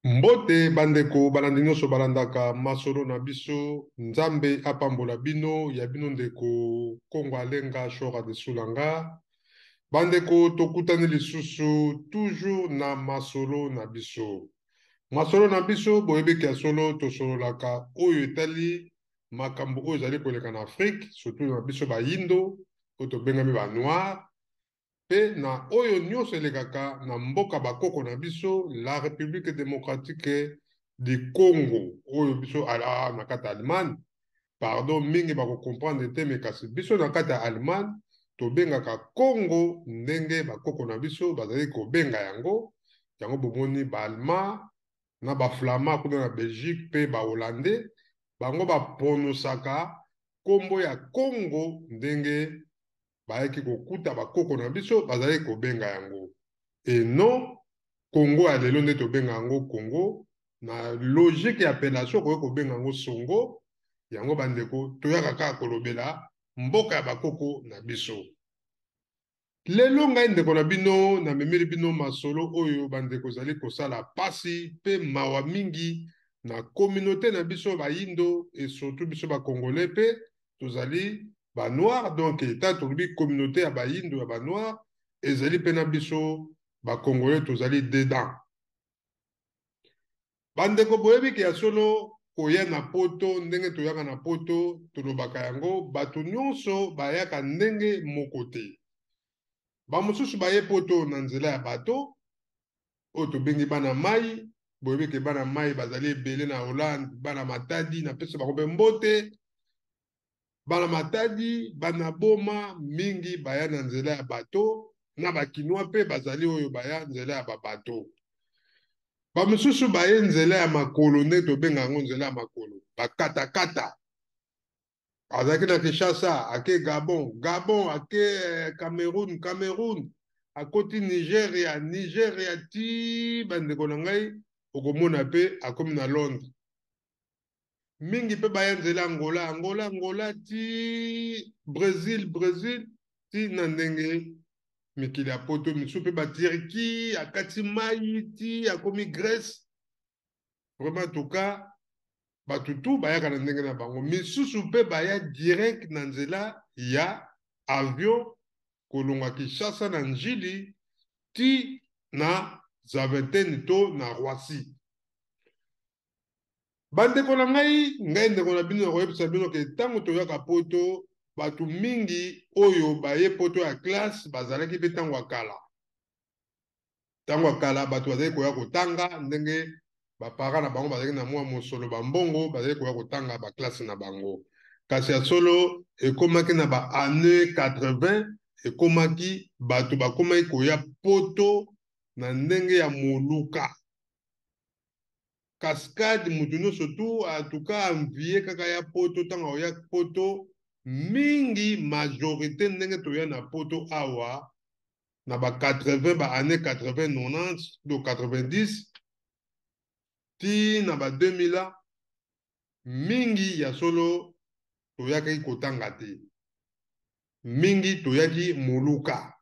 Mbote bandeko balandi nyonso balandaka masolo na biso. Nzambe apambola bino. Ya bino ndeko Kongo Alenga Shora de Sulanga. Bandeko, tokutani lisusu toujours na masolo na biso. Masolo na biso, boyebiki ya solo, tosololaka oyo etali makambo oyo ezali koleka na Afrique, surtout na biso bayindo oyo tobengami ba noir, mpe na oyo nyonso elekaka na mboka bakoko na biso, la République démocratique du Congo, oyo biso ala na kati ya Allemagne. Pardon, mingi bakocomprendre te, me kasi biso na kati ya Allemagne tobengaka Congo ndenge bakoko na biso bazali kobenga yango. Yango bomoni baallemand na baflamand kuna na Belgique mpe bahollandais, bango bapronosaka nkombo ya Congo ndenge bayaki kokuta bakoko na biso bazalaki kobenga yango, et non Congo ya lelo nde tobenga yango Congo. Na logique ya appellation okoki kobenga yango Songo. Yango bandeko, toyaka kaka kolobela mboka ya bakoko na biso. Lelo ngai ndeko na bino namemeli bino masolo oyo bandeko ezali kosala pasi mpe mawa mingi na communauté na biso bayindo, et surtout biso bacongolais mpe tozali banoir. Donc eta tolobi communauté ya bayindo ya banoir ezali mpe na biso bacongolais tozali dedans. Bandeko, boyebi ke ya solo koya na poto, ndenge toyaka na poto, tolobaka yango, bato nyonso bayaka ndenge moko te. Bamosusu baye poto na nzela ya bato oyo tobengi bana mai. Boyebi ke bana mai bazali ebele na Hollande, bana Matadi, napesa bango mpe mbote. Bana Matadi, bana Boma, mingi baya na nzela ya bato, na bakinois mpe bazali oyo baya nzela ya babato. Bamosusu baye nzela ya makolo, nde tobenga yango nzela ya makolo, bakatakata. Azalaki na Kinshasa, ake Gabon, Gabon ake Cameroun, Cameroun akoti Nigeria, Nigeria ti bandeko na ngai okomona mpe akomi na Londres. Mingi mpe baya nzela Angola, Angola, Angola ti Brésil, Brésil ti na ndenge mikili ya poto. Misusu mpe baturki, akati mai ti akomi Grèce. Vraiment, en tout cas, bato tu bayaka na ndenge na bango. Misusu mpe baya direct na nzela ya avion, kolongwa Kinshasa na Njili ti na Zaventem to na Roissy. Bandeko na ngai, ngai ndeko na bino nakoyebisa bino ke ntango toyaka poto, bato mingi oyo baye poto ya classe bazalaki mpe ntango ya kala. Ntango ya kala bato bazalaki koya kotanga ndenge baparent na bango bazalaki na mwa mosolo, bambongo, bazalaki koya kotanga baklasse na bango. Kasi ya solo ekomaki na ba année 80, ekomaki bato bakomaki koya poto na ndenge ya moluka cascade. Moto nyonso tu en tout cas envie kaka ya poto. Ntango oya poto, mingi majorité ndenge toya na poto awa na ba 80, ba année 80, 90 to 90 ti na ba 2000 ans, mingi ya solo toyakaki kotanga te, mingi toyaki moluka.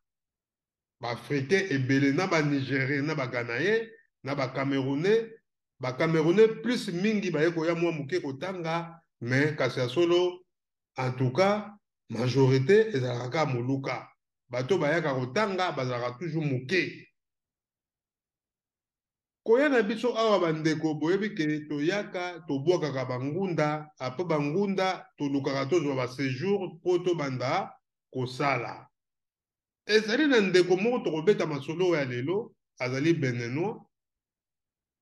Baafricain ebele na banigérien na baganayen na bacamerounais, bacamerounais plus mingi baye koya mwa moke kotanga, mais kasi ya solo, en tout cas, majorité ezalaka kaka moluka. Bato bayaka kotanga bazalaka toujours moke. Koya na biso awa bandeko, boyebi ke toyaka tobwakaka bangunda, apres bangunda tolukaka tozwa baséjour mpo tobanda kosala. Ezali na ndeko moko tokobeta masolo oyo ya lelo, azali beninois.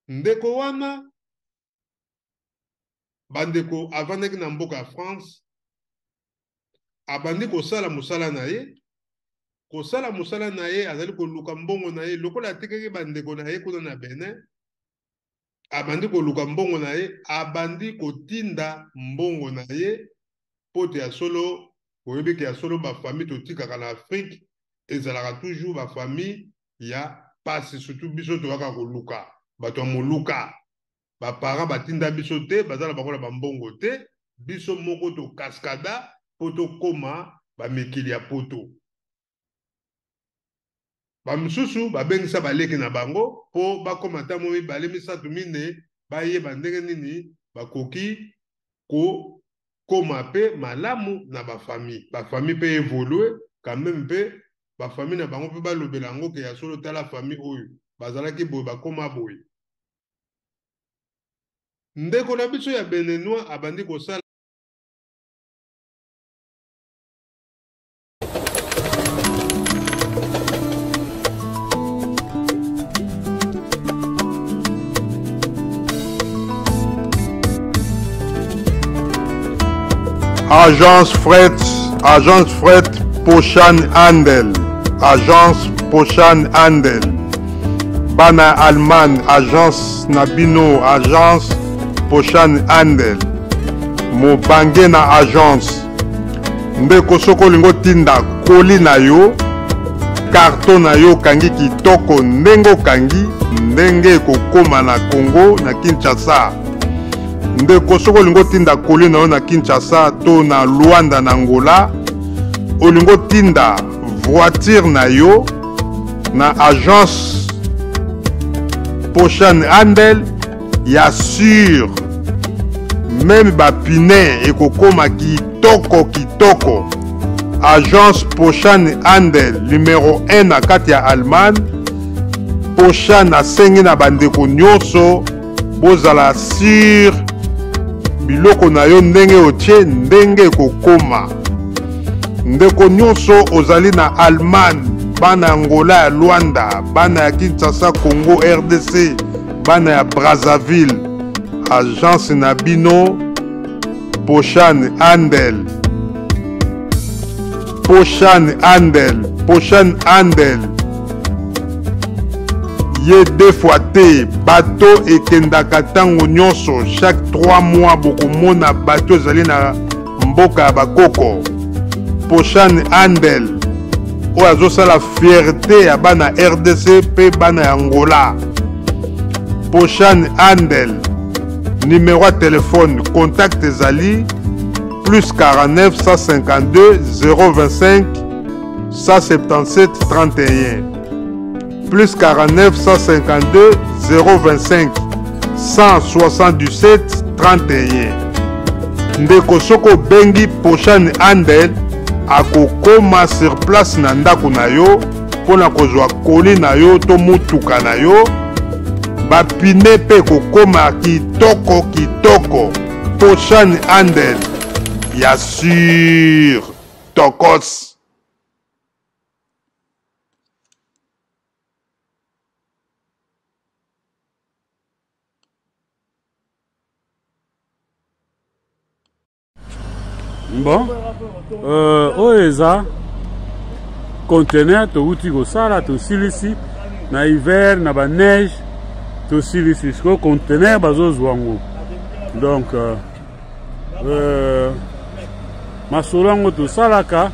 Ndeko wana bandeko avandaki na mboka ya France, abandi kosala mosala na ye, kosala mosala na ye, azali koluka mbongo na ye lokola atekaki bandeko na ye kuna na Benin. Abandi koluka mbongo na ye, abandi kotinda mbongo na ye mpo te ya solo boyebi ke ya solo bafamille totikaka na Afrique ezalaka toujours bafamille ya pasi, surtout biso toyaka koluka, bato ya moluka. Baparent batinda biso te, baza na bango na bambongo te, biso moko tokaskada mpo tokóma bamikili ya poto. Bamosusu babengisa baleki na bango mpo bakoma ata mwa mibale, misato, minei, bayeba ndenge nini bakoki kokoma mpe malamu na bafamille. Bafamille mpe evolue quand meme, mpe bafamille na bango mpe balobela yango ke ya solo, tala famille oyo bazalaki boye, bakoma boye. Ndeko na biso ya Beninois abandi kosala. Agence Fret, Agence Fret Pochan Handel, Agence Pochan Handel, Bana Allemagne, Agence Nabino, Agence Pochan Handel, Mobange na Agence. Ndeko, soki olingi otinda koli na yo, karton na yo okangi kitoko ndenge okangi ndenge ekokoma na Congo na Kinshasa. Ndeko, soki olingi otinda koli na yo na Kinshasa to na Luanda na Angola, olingi otinda voiture na yo na agence Pochan Handel ya sur meme bapine ekokoma kitoko kitoko. Agence Pochan Handel numero 1 na kati ya Allemagne. Pochan asengi na bandeko nyonso bozala sur biloko na yo ndenge otie ndenge ekokoma. Ndeko nyonso ozali na Allemagne, bana ya Angola, ya Luanda, bana ya Kinshasa, Congo RDC, bana ya Brazzaville, agence na bino Pochan Handel, Pochan Handel, Pochan Handel ye deux fois te. Bato ekendaka ntango nyonso, chaque 3 mois bokomona bato ezali na mboka ya bakoko. Pochan Handel oyo azosala fierté ya bana RDC mpe bana ya Angola. Pochan Handel, numéro ya telefone contact ezali plus 49 152 025 177 31, plus 49 152 025 177 31. Ndeko, soki obengi Pochan Handel, akokoma sur place na ndako na yo mpo na kozwa koli na yo to motuka na yo. Bapine mpe ekokoma kitoko kitoko. Pochan Handel ya sur tokos. Bon, oyo eza conteneur touti kosala, tosilisi na hiver na baneige, tosilisi sikoyo conteneur bazozwa yango. Donc masolo yango tosalaka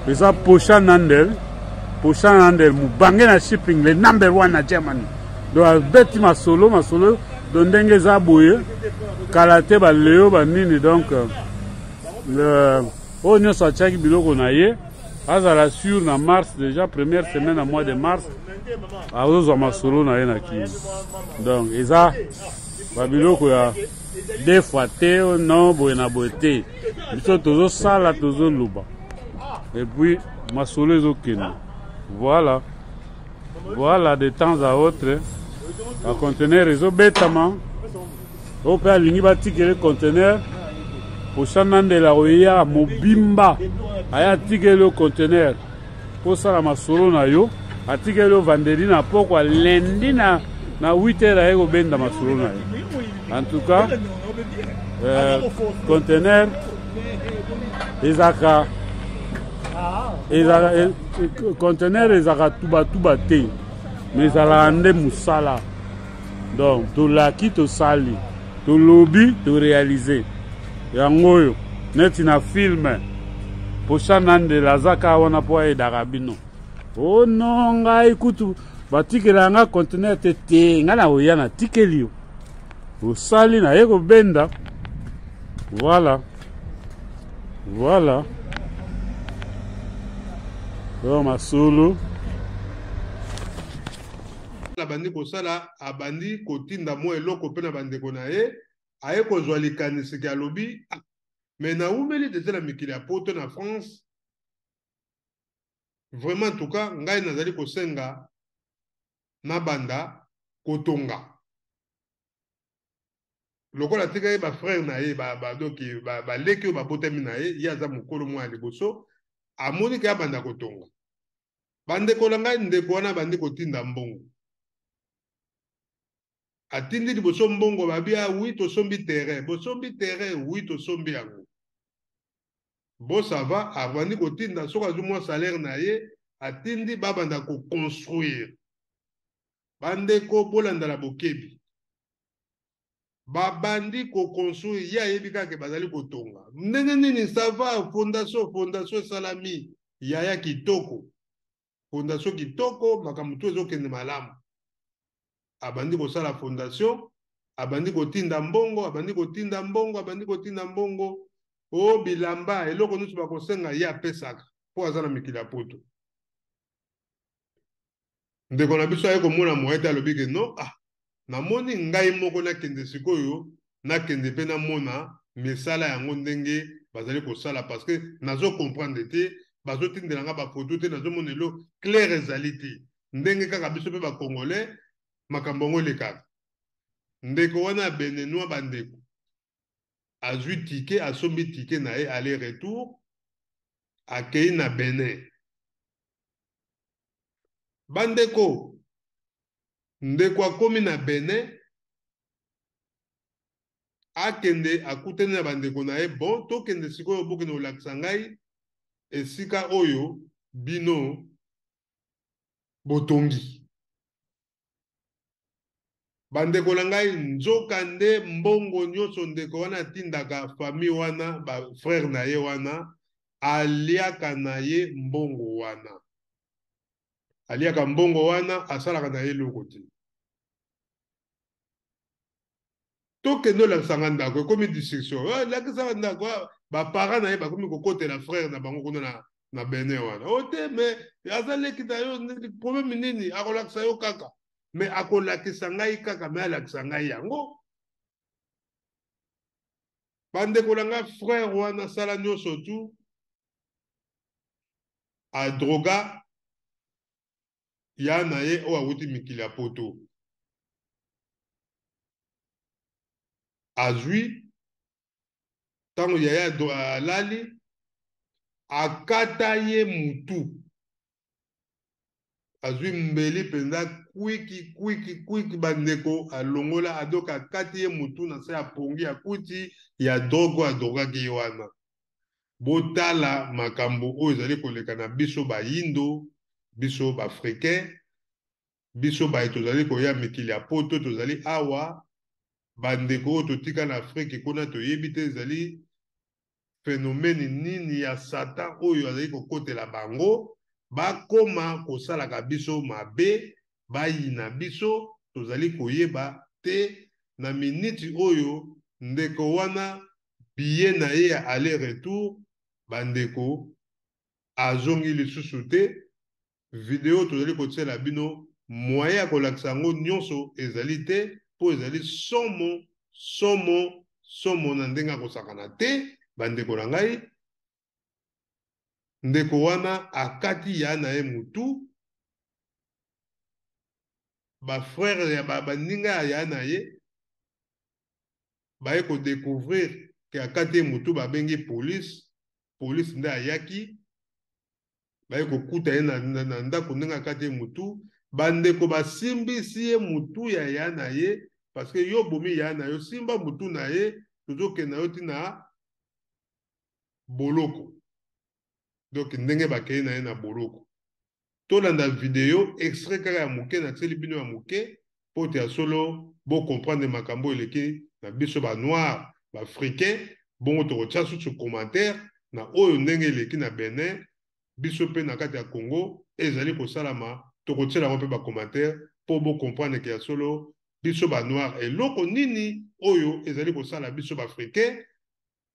eza Pochan Handel, Pochan Handel mobange na shipping, le number one na Germany. Donc abeti masolo masolo, donc ndenge eza boye kala te baleo banini. Donc oyo nyonso atiaki biloko na ye azala sur na mars déjà, première semaine na mois de mars azozwa masolo na ye na kini. Donc eza babiloko ya deux fois te, non, boye na boye te. Biso tozosala, tozoloba, et puis masolo ezokende. Voilà, voilà, de temps à autre baconteneur ezobetama. Oyo mpe alingi batikele conteneur, Pochan Handel akoya mobimba, aya atikeli yo conteneur mpo osala masolo na yo. Atikeli yo vendredi na pokwa, lundi na 8 heures aye kobenda masolo na yo. En tout cas, conteneur ezalaka ezalaka conteneur ezalaka tubatuba te, mais ezalaka nde mosala. Donc tolaki, tosali, tolobi, toréalise yango oyo neti na film. Pochan Handel aza kaka wana mpo ayedaka bino. O no, ngai kutu batikela nga conteneur te te, ngai na oya natikeli yo, osali naye kobenda. Voilà, voilà, oyo masolo. Abandi kosala, abandi kotinda mwa eloko mpe na bandeko na ye. Aye kozwa likanisi ke alobi: "Ah, mais nawumeli deja na mikili ya Poto, na France. Vraiment, en tout cas, ngai nazali kosenga nabanda kotonga." Lokola atika ye bafrère na ye, donc baleki oyo babotami na ye, ye aza mokolo mwa ya liboso, amoni ke abanda kotonga. Bandeko na ngai, ndeko wana abandi kotinda mbongo. Atindi liboso mbongo, babi: "Ah oui, tosombi terrain." "Bosombi terrain?" "Oui, tosombi yango." Bon, ça va. Abandi kotinda, soki azwi mwa salaire na ye, atindi, babanda koconstruire. Bandeko, bolandala bokebi. Babandi koconstruire, ye ayebi kaka bazali kotonga ndenge nini. Ça va, fondation, fondation esalami, yaya, kitoko, fondation kitoko, makambo to ezokende malamu. Abandi kosala fondation, abandi kotinda mbongo, abandi kotinda mbongo, abandi kotinda mbongo. O bilamba, eloko nyonso bakosenga ye, apesaka, mpo aza na mikili ya Poto. Ndeko na biso aye komona moye te, alobi ke non, ah, namoni ngai moko nakende sikoyo, nakende mpe namona misala yango ndenge bazali kosala, parce que nazo comprendre te, bazotindela nga bafoto te, nazomona elo clair ezali te. Ndenge kaka biso mpe Bacongolais, makambo yango elekaka. Ndeko wana ya Béninois, bandeko, azwi ticket, asombi ticket na ye aller retour, akei na Benin. Bandeko, ndeko akomi na Benin, akende, akutani na bandeko na ye. Bon, tokende sikoyo, bokende kolakisa ngai esika oyo bino botongi. Bandeko na ngai, nzoka nde mbongo nyonso ndeko wana atindaka famille wana, bafrère na ye wana, aliaka na ye mbongo wana, aliaka mbongo wana, asalaka na ye eloko te. Tokende, olakisanga ndako. Ekomi discussion: "Lakisanga ndako." Baparent na ye bakomi kokotela frère na bango kuna na Benin wana. O te, mais aza leki na yo, problème nini? Akolakisa yo kaka, mais akolakisa ngai kaka, mais alakisa ngai yango. Bandeko na ngai, frère wana asala nyonso tu, adroga ya na ye oyo awuti mikili ya Poto. Azwi ntango yaya alali, akata ye mutu, azwi mbeli mpenza, kwiki kwiki kwiki. Bandeko, alongola adoka, akati ye mutu na se ya pongi ya kuti ya drogue oyo adrogaki ye wana. Botala makambo oyo ezali koleka na biso bayindo, biso Baafricain, biso baye tozali koya mikili ya Poto, tozali awa. Bandeko oyo totika na Afrike kuna, toyebi te ezali phénomène nini ya Satan oyo azali kokotela bango, bakoma kosalaka biso mabe, bayina biso, tozali koyeba te. Na miniti oyo, ndeko wana, billet na ye ya aller retour, bandeko, azongi lisusu te. Video tozali kotiela bino, moyen ya kolakisa yango nyonso ezali te, mpo ezali somo, somo, somo na ndenge akosakana te. Bandeko na ngai, ndeko wana akati ya na ye mutu. Bafrère ya baninga ya ya na ye baye kodécouvrir ke akati ye mutu, babengi police. Police nde ayaki, baye kokuta ye na ndako ndenge akati ye mutu. Bandeko, basimbisi ye mutu ya ya na ye, parce que yo bomi ya na yo, simba mutu na ye, tozokende na yo ntina boloko. Donc ndenge bakei na ye na boloko, tolanda video extrait kaka ya moke natieli bino ya moke, mpo te ya solo bocomprendre makambo eleki na biso Banoir, Baafricain. Bongo tokotia susu commentaire na oyo ndenge eleki na Benin, biso mpe na kati ya Congo ezali kosalama, tokotiela yango mpe bacommentaire mpo bocomprendre ke ya solo biso Banoir, eloko nini oyo ezali kosala biso Baafricain,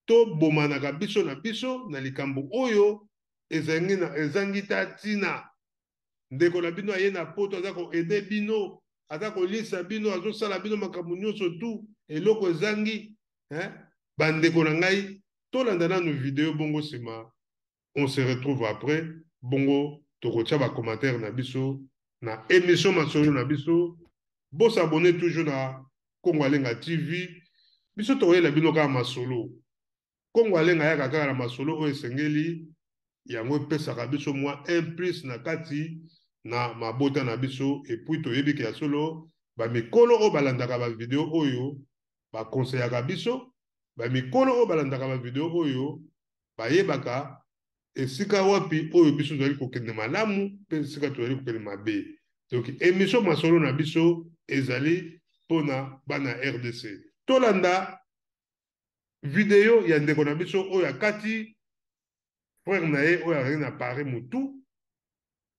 tobomanaka biso na biso na likambo oyo ezangi ta ntina. Ndeko na bino aye na Poto, aza koaider bino. Aza kolisa bino, azosala bino makambo nyonso tu, eloko ezangi, hein? Bandeko na ngai, tolanda nanu video bongo sima on se retrouve après, bongo tokotia ba commentaire na biso na émission masolo na biso. Bo s'abonner toujours na Kongo Alenga TV, biso tokoyela bino kaka masolo. Kongo Alenga yaka kaka na masolo oyo esengeli, yango epesaka biso mwa un plus na kati na mabota na biso. Et puis toyebi ke ya solo ba mikolo oyo balandaka ba video oyo bakonseyaka biso, ba mikolo oyo balandaka ba video oyo bayebaka esika wapi oyo biso tozali kokende malamu mpe esika tozali kokende mabe. Donc émission masolo na biso ezali mpona bana RDC. Tolanda video ya ndeko na biso oyo akati frère na ye oyo azali na Paris mutu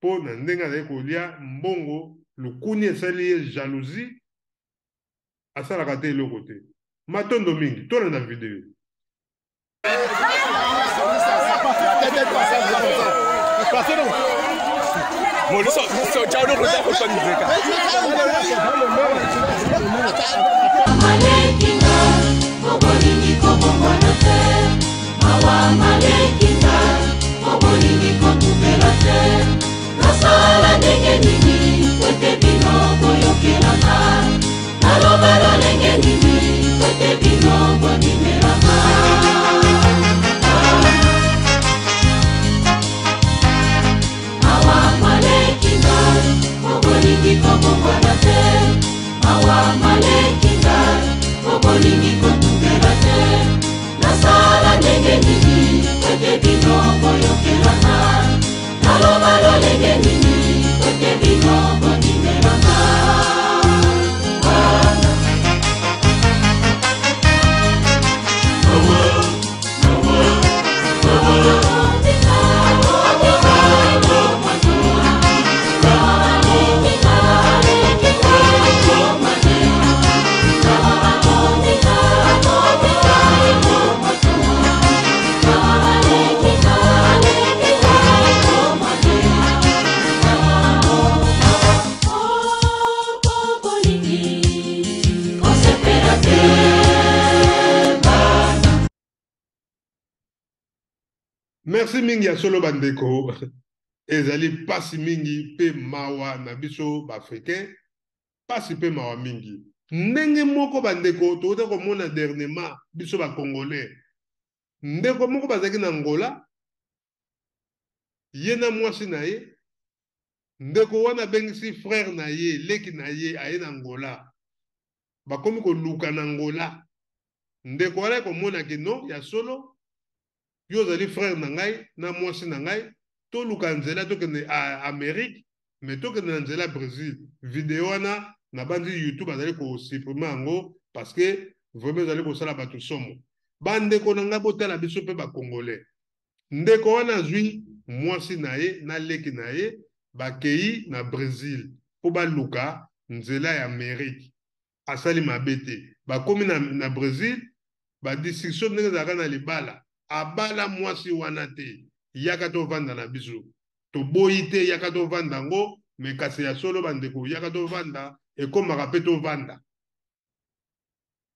mpo na ndenge azali kolia mbongo, lukuni esali ye jalousie, asalaka te eloko te. Matondo mingi, tolanda video. Nasala ndenge nini po ete bino boyokelaka? Naloba lolenge nini po ete bino bondimelaka? Mawa maleki ngai, po bolingi kobongwana te. Mawa maleki ngai, po bolingi kotubela te. Nasala ndenge nini po ete bino boyokelaka? Naloba lolenge nini po ete bino bondimelaka? Merci mingi ya solo bandeko, ezali pasi mingi pe mawa na biso ba-africain, pasi pe mawa mingi. Ndenge moko bandeko tokuta komona dernièrement biso ba-congolais, ndeko moko bazalaki na Angola, ye na mwasi na ye, ndeko wana abengisi frère na ye, leki na ye, aye na Angola. Bakomi koluka na Angola. Ndeko wana komona ke non, ya solo, yo ozali frère na ngai na mwasi na ngai, toluka nzela tokende a Amérique, mais tokende na nzela Brésil. Video wana na bandi YouTube azali ko supprimer yango parce que vraiment ezali kosala bato somo. Bandeko na ngai botala biso pe ba Congolais. Ndeko wana azwi mwasi na ye na leki na ye bakei na Brésil po baluka nzela ya Amérique. Asali mabe te. Bakomi na Brésil, ba discussion ndenge ezalaka na libala, abala mwasi wana te, yaka tovanda na biso. Toboyi te, yaka tovanda ngo, mais kasi ya solo bandeko, yaka tovanda, ekomaka pe tovanda.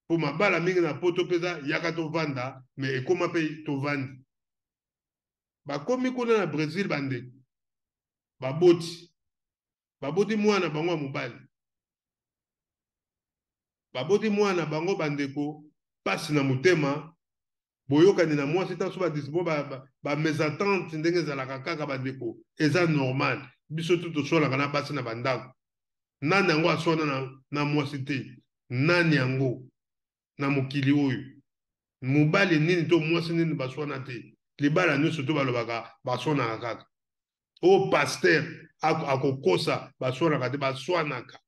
Po mabala mingi na poto peza yaka tovanda, mais ekoma pe tovandi. Bakomi kuna na Brésil bandeko, baboti. Baboti mwana bango ya mobali. Baboti mwana bango bandeko, pasi na motema, boyokani na mwasi tanso ba dispo ba mésentente ndenge ezalaka kaka bandeko, eza normal. Biso tu toswanaka na basi na bandako. Nani yango aswana na mwasi te? Nani yango na mokili oyo? Mobali nini to mwasi nini baswana te? Libala nyonso to balobaka baswanaka kaka. O pasteur akokosa baswanaka te, baswanaka.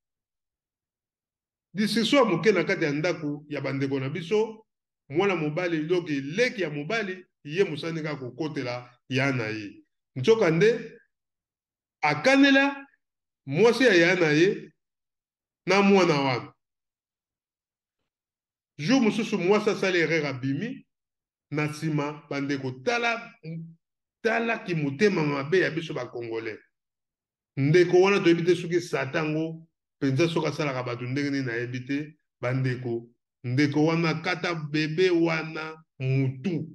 Discussion ya moke na kati ya ndako ya bandeko na biso, mwana mobali donc leki ya mobali ye mosani kaka kokotela ya na ye. Nzoka nde akanela mwasi ya ya na ye na mwana wana. Jour mosusu mwasi asali erreur abimi na nsima bandeko, tala tala kimotema mabe ya biso ba Congolais. Ndeko wana toyebi te soki Satan ngo mpenza soki asalaka bato ndenge nini nayebi te. Bandeko, ndeko wana kata bebe wana mutu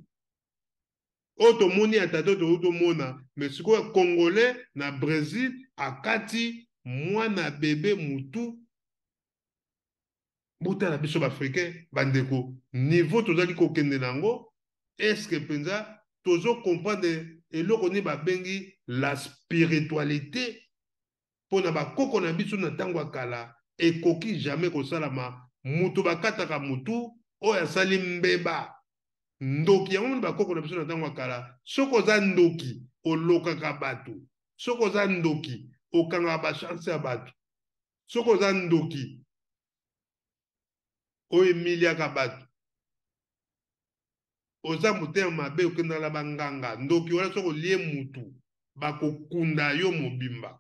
oyo tomoni ya tata oyo tomona, mais sikoyo Congolais na Brésil akati mwana bebe mutu. Botala biso baafricain, bandeko, niveau tozali kokende na yango. Est-ce mpenza tozocomprendre eloko nini babengi la spiritualité? Mpo na bakoko na biso na ntango ya kala, ekoki jamais kosalama mutu bakataka mutu oyo asali mbeba, ndoki. Yango moni bakoko na biso na ntango ya kala, soki oza ndoki olokaka bato, soki oza ndoki okangaka bachance ya bato, soki oza ndoki oyo emiliaka bato, oza motema mabe, okendaka na banganga ndoki wana, soki olie mutu bakokunda yo mobimba.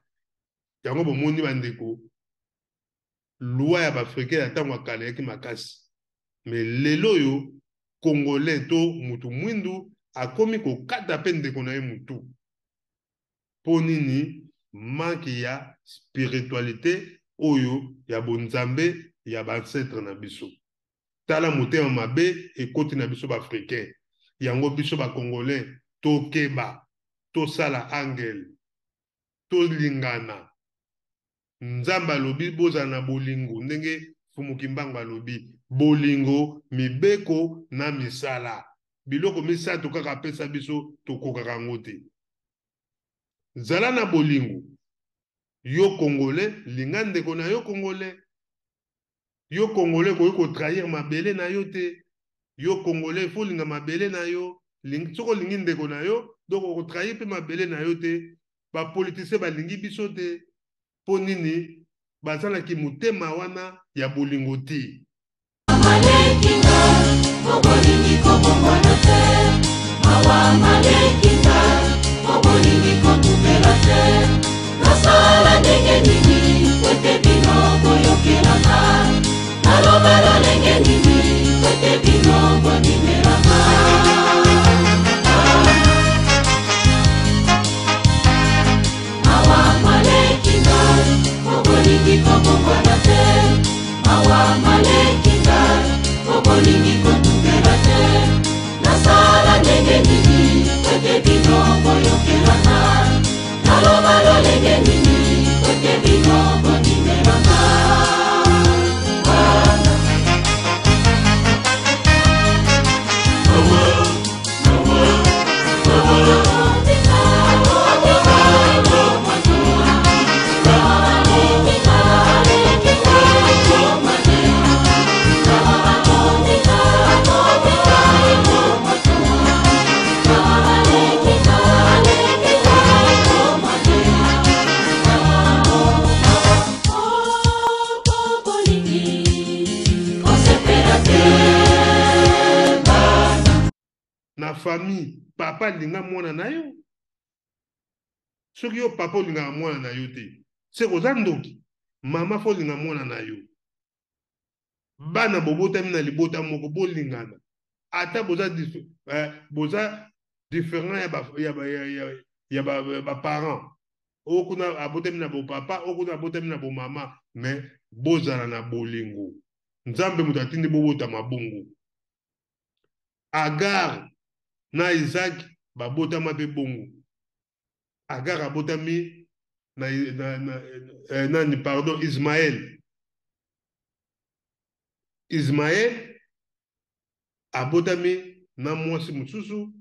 Yango bomoni, bandeko, loi ya baafricain ya ntango ya kala eyaki makasi, mais lelo oyo Congolais to mutu mwindu akomi kokata mpe ndeko na ye mutu. Mpo nini? Manque ya spiritualité oyo ya bonzambe ya baancêtre na biso. Tala motema mabe ekoti na biso baafricain. Yango biso bacongolais tokeba, tosala angele, tolingana. Nzambe alobi bozala na bolingo, ndenge Fumu Kimbangu alobi bolingo, mibeko na misala. Biloko misato kaka apesa biso, tokokaka yango te. Zala na bolingo. Yo Congolais, linga ndeko na yo Congolais. Yo Congolais, koki kotrahir mabele na yo te. Yo Congolais, faut linga mabele na yo. Soki olingi ndeko na yo, donc okotrahir mpe mabele na yo te. Bapoliticien balingi biso te. Mpo nini? Bazalaki motema wana ya bolingo te. Malekinga po bolingi kobongwana te, mawa malekinga po bolingi kotubela te. Nasala ndenge nini po ete bino boyokelaka? Naloba lolenge nini po ete bino bondimelaka? Mawa malekinga po bolingi kobongwana te, mawa malekinga po bolingi kotubela te. Nasala ndenge nini po ete bino boyokelaka? Naloba lolenge nini po ete bino bondimelaka? Na famille, papa alinga mwana na yo. Soki yo papa olingaka mwana na yo te, seke oza ndoki. Mama, faut olinga mwana na yo. Bana bobotami na libota moko, bolingana, ata boza boza différent ya ba, ya ba, ya, ya, ya ba, ba parent. Oyo kuna abotami na bopapa, oyo kuna abotami na bomama, mais bozala na bolingo. Nzambe moto atindi bobotama bongo. Agar na Isaac babotama mpe bongo. Agar abotami na nani, pardon, Ismaël. Ismaël abotami na mwasi mosusu,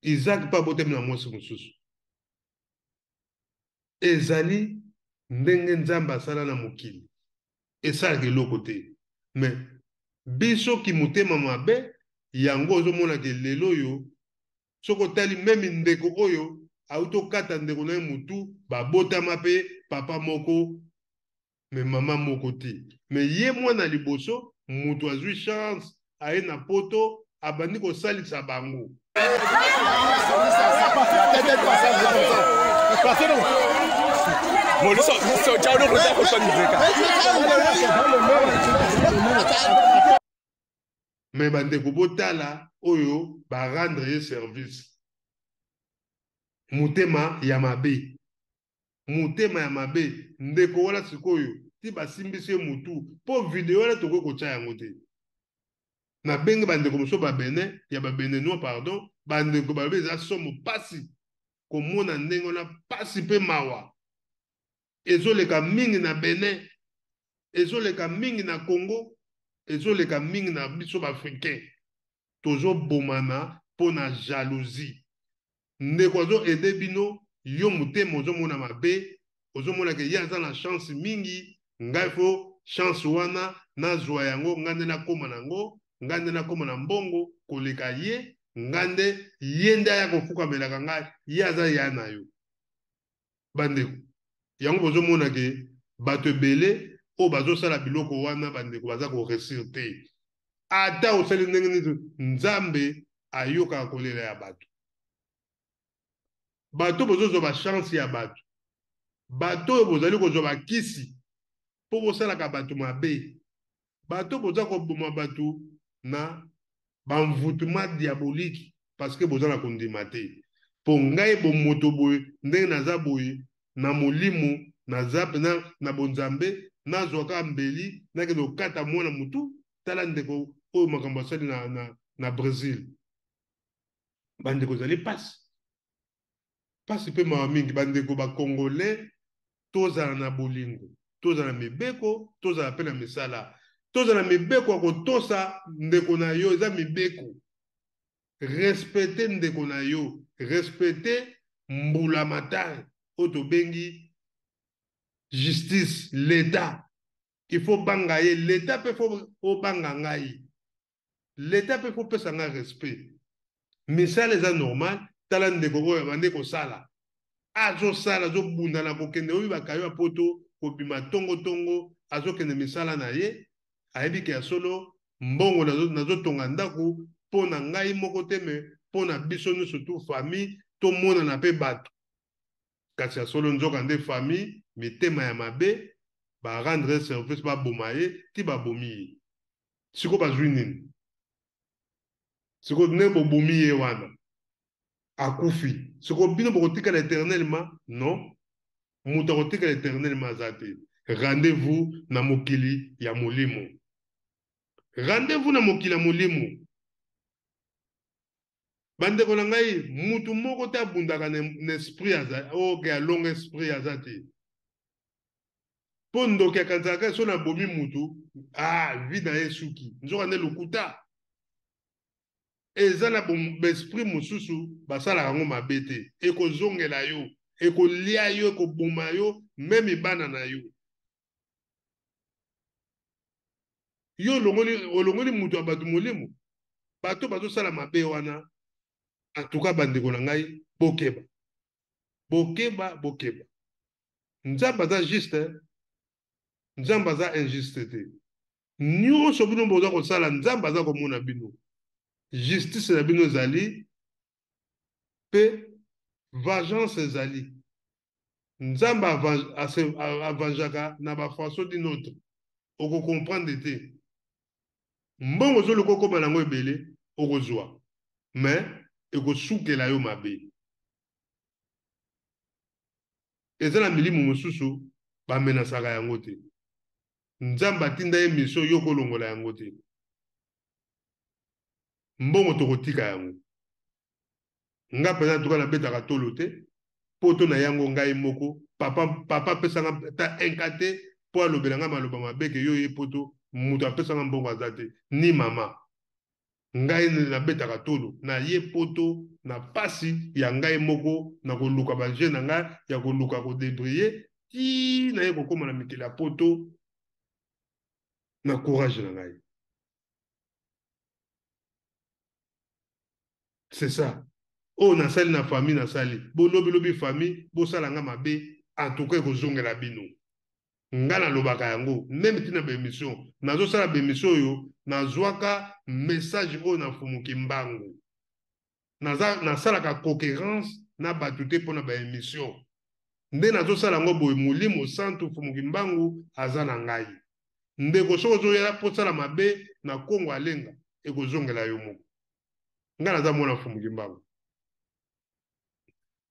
Isaac mpe abotami na mwasi mosusu. Ezali ndenge Nzambe asala na mokili, esalaka eloko te. Mais biso ki motema mabe, yango ozomona ke lelo oyo soki otali même ndeko oyo auti okata ndeko na ye mutu, babotama mpe papa moko mais mama moko te. Mais ye mwana liboso mutu azwi chance, aye na Poto, abandi kosalisa bango. Mais bandeko, botala oyo barendre ye service. Motema ya mabe, motema ya mabe. Ndeko wana sikoyo. Ti basimbisi ye mutu mpo video wana tokoki kotya yango te. Nabengi bandeko mosusu ba Benin, ya ba Beninois pardon, bandeko balobi eza somo, pasi komona ndenge wana, pasi mpe mawa ezoleka mingi na Benin, ezoleka mingi na Congo, ezoleka mingi na biso ba Africain. Tozobomana mpo na jalousie. Ndeko azo aider bino, yo motema ozomona mabe, ozomona ke ye aza na chance mingi, ngai fo chance wana nazwa yango, ngai nde nakoma na yango, ngai nde nakoma na mbongo koleka ye, ngai nde ye nde aya kofukamelaka ngai, ye aza ya na yo. Bandeko, yango bozomona ke bato ebele oyo bazosala biloko wana, bandeko baza ko réussir te. Ata osali ndenge nini, Nzambe ayokaka kolela ya bato. Bato bozozwa ba chance ya bato, bato oyo bozali kozwa bakisi mpo bosalaka bato mabe, bato boza koboma bato na bamvutuma diabolique parce que boza na kondima te. Mpo ngai bomoto boye ndenge naza boye na molimo, naza mpenza na bonzambe, nazwa kaka mbeli nakende kokata mwana motu. Tala ndeko oyo makambo asali na Brésil. Bandeko, ezali pasi, pasi mpe mawa mingi. Bandeko ba Congolais, tozala na bolingo, tozala na mibeko, tozala mpe na misala, tozala na mibeko ya kotosa ndeko na yo. Eza mibeko, respecte ndeko na yo, respecte mbula matari oyo tobengi justice, l'État. Il faut banga ye, l'État mpe faut obanga ngai, l'État mpe faut pesa ngai respect. Misala eza normal. Tala ndeko oyo abandi kosala, azosala, azobunda na kokende oyo bakayo ya poto, kobima tongotongo, azokende misala na ye, ayebi ke ya solo mbongo nazotonga ndako mpo na ngai moko te, me mpo na biso nyonso tu famille tomonana mpe bato. Kasi ya solo nzoka nde famille mitema ya mabe, ba rendre service, baboma ye ti babomi ye. Sikoyo bazwi nini? Sikoyo ndenge bobomi ye wana, akufi, sikoyo bino bokotikala éternellement? Non, moto akotikala éternellement aza te. Rendez-vous na mokili ya molimo, rendez-vous na mokili ya molimo. Bandeko na ngai, mutu moko te abundaka na esprit aza oke alonga esprit aza te. Mpo ndoki akanisaka so nabomi mutu, ah, vie na ye esuki. Nzoka nde lokuta. Eza na baesprit mosusu basalaka yango mabe te, ekozongela yo, ekolia yo, ekoboma yo, meme bana na yo. Yo olongoli mutu ya bato molimo, bato bazosala mabe wana. En tout cas, bandeko na ngai, bokeba, bokeba, bokeba. Nzambe aza juste, Nzambe aza injuste te. Nyonso bino boza kosala, Nzambe aza komona bino. Justice na bino ezali mpe vengeance ezali. Nzambe avangeaka na ba façon d'une autre. Okocomprendre te. Mbongo ozoluka okóma nango ebele, okozwa, mais ekosukela yo mabe. Eza na milimo mosusu bamenasaka yango te. Nzambe atinda ye mission, yo kolongola yango te. Mbongo tokotika yango. Nga mpenza tuka nabetaka tolo te, poto na yango ngai moko. Papa apesanga ata un ka te mpo alobela ngai maloba mabe ke yo ye poto. Moto apesanga mbongo aza te, ni mama. Ngai nabetaka tolo na ye poto na pasi ya ngai moko, na koluka baje na ngai ya koluka kodébrouiller ti na ye kokóma na mikili ya poto na courage na ngai. C'est ça oyo nasali na famille, nasali bolobilobi famille bosala nga mabe. En tout cas, ekozongela bino. Nga nalobaka yango même ntina baémission nazosala, baémission oyo nazwaka message oyo na Mfumuki Mbangu. Nasalaka concurrence na bato te mpona baémission nde nazosala yango boye. Molimo Santu Mfumuki Mbangu aza na ngai. Ndeko, soki ozoya mposala mabe na Kongo Alenga, ekozongela yo moko. Ngai naza mwana Mfumuki Mbangu.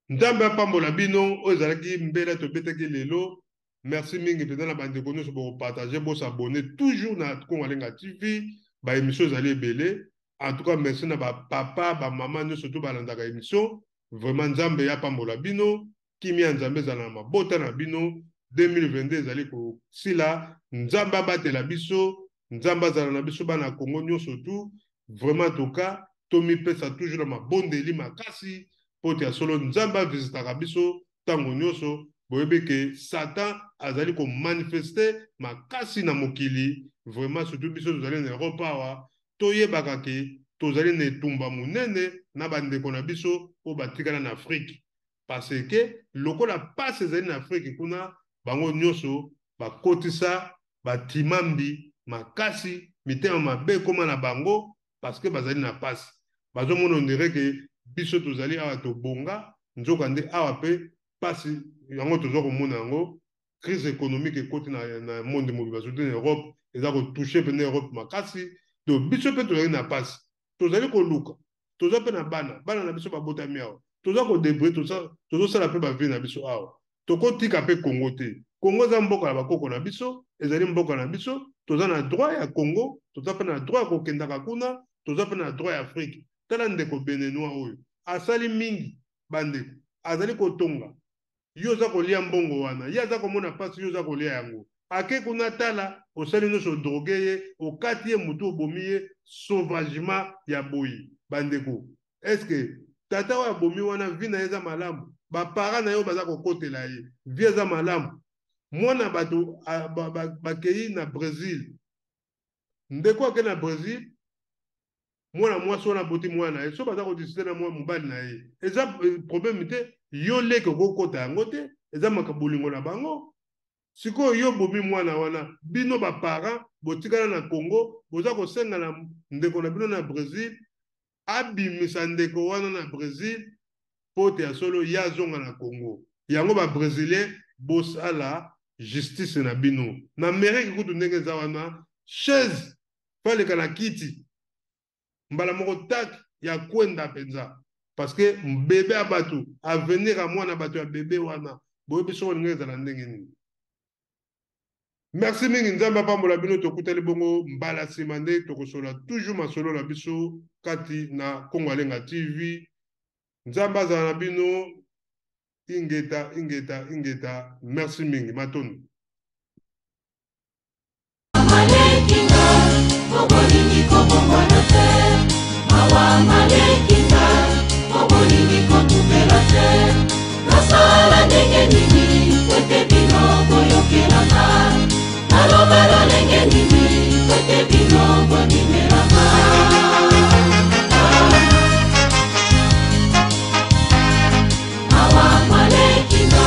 Nzambe apambola bino. Oyo ezalaki mbela tobetaki lelo. Merci mingi mpenza na bandeko nyonso bokopartage, bosabone toujours na Kongo Alenga TV. Baémission ezali ebele. En tout cas, merci na bapapa, bamama nyonso to balandaka émission. Vraiment, Nzambe apambola bino. Kimia ya Nzambe ezala na mabota na bino. 2022 ezali kosila. Nzambe abatela biso, Nzambe azala na biso bana Kongo nyonso tu. Vraiment, en tout cas, tomipesa toujours na mabondeli makasi mpo te ya solo Nzambe avisitaka biso ntango nyonso. Boyebi ke Satan azali komanifeste makasi na mokili. Vraiment, surtout biso tozali na Europe awa, toyebaka ke tozali na etumba monene na bandeko na biso oyo batikala na Afrique, parce que lokola pasi ezali na Afrique kuna, bango nyonso bakotisa batimambi makasi, mitema mabe ekóma na bango, parce que bazali na pasi. Bazomona on dirait ke biso tozali awa tobonga, nzoka nde awa mpe pasi yango toza komona yango. Crise économique ekoti na monde mobimba, surtout na Europe, eza kotouche mpe na Europe makasi. Donc biso mpe tozali na pasi, tozali koluka, toza mpe na bana, bana na biso babotami awa, toza kodébrouiller, tozosala mpe bavie na biso awa. Tokotika mpe Kongo te. Kongo eza mboka ya bakoko na biso, ezali mboka na biso. Toza na droit ya Kongo, toza mpe na droit ya kokendaka kuna, toza mpe na droit ya Afrique. Tala ndeko béninois oyo asali mingi, bandeko, azali kotonga. Yo oza kolia mbongo wana, ye aza komona mpasi, yo oza kolia yango. Ake kuna, tala, osali nyonso, odroguer ye, okati ye motu, obomi ye sauvagement ya boyi. Bandeko, est-ce tata oyo abomi wana, vie na ye eza malamu? Baparents na ye oyo baza kokotela ye, vie eza malamu? Mwana bato bakei na Brésil, ndeko ake na Brésil, mwana mwasi wana aboti mwana na ye. So baza kodiscuter na mwa mobali na ye, eza problème te. Yo leke okokota yango te, eza makambo bolingo na bango. Sikoyo yo bomi mwana wana, bino baparents botikala na Congo, boza kosenga na ndeko na bino na Brésil abimisa ndeko wana na Brésil mpo te ya solo ye azonga na Congo. Yango babrésilien bosala justice na bino. Na Amérique kutu ndenge eza wana, chaise faleka na kiti mbala moko tak ya kwenda mpenza, parce que bébé ya bato, avenir ya mwana bato ya bébé wana, boyebi soko ndenge ezala ndenge nini. Merci mingi, Nzambe apambola bino. Tokutani bongo mbala nsima nde tokosola toujours masolo na biso kati na Kongo Alenga TV. Nzambe azala na bino. Ingeta, ingeta, ingeta. Merci mingi, matondo. Malekinga po bolingi kobongwana te, mawa malekinga po bolingi kotubela te. Nasala ndenge nini po ete bino boyokelaka? Naloba lolenge nini po ete bino bondimelaka? Mawa malekinga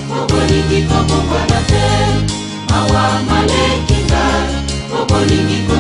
po bolingi kobongwana te, mawa malekinga po bolingi.